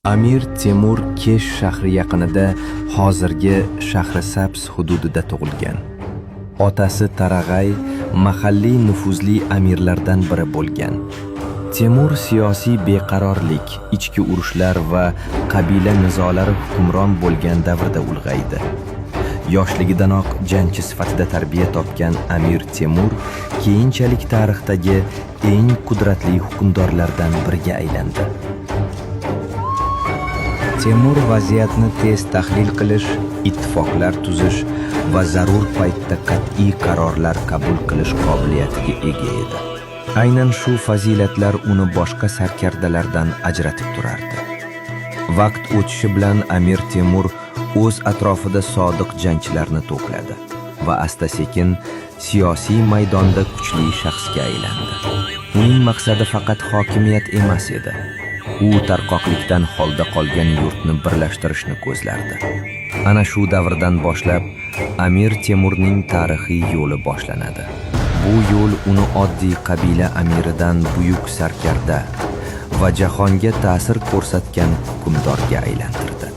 Amir Temur Kesh shahri yaqinida, hozirgi Shahrisabz hududida tug'ilgan. Otasi Tarag'ay mahalliy nufuzli amirlardan biri bo'lgan. Temur siyosiy beqarorlik, ichki urushlar va qabila nizolari hukmron bo'lgan davrda ulg'aydi. Yoshligidanoq jangchi sifatida tarbiya topgan Amir Temur keyinchalik tarixdagi eng qudratli hukmdorlardan biriga aylandi. Temur vaziyatni tez tahlil qilish, ittifoqlar tuzish va zarur paytda qat'iy qarorlar qabul qilish qobiliyatiga ega edi. Aynan shu fazilatlar uni boshqa sarkardalardan ajratib turardi. Vaqt o'tishi bilan Amir Temur o'z atrofida sodiq jangchilarni to'pladi va asta-sekin siyosiy maydonda kuchli shaxsga aylandi. Uning maqsadi faqat hokimiyat emas edi. U tarqoqlikdan holda qolgan yurtni birlashtirishni ko'zlardi. Ana shu davrdan boshlab Amir Temurning tarixiy yo'li boshlanadi. Bu yo'l uni oddiy qabila amiridan buyuk sarkarda va jahonga ta'sir ko'rsatgan hukmdorga aylantirdi.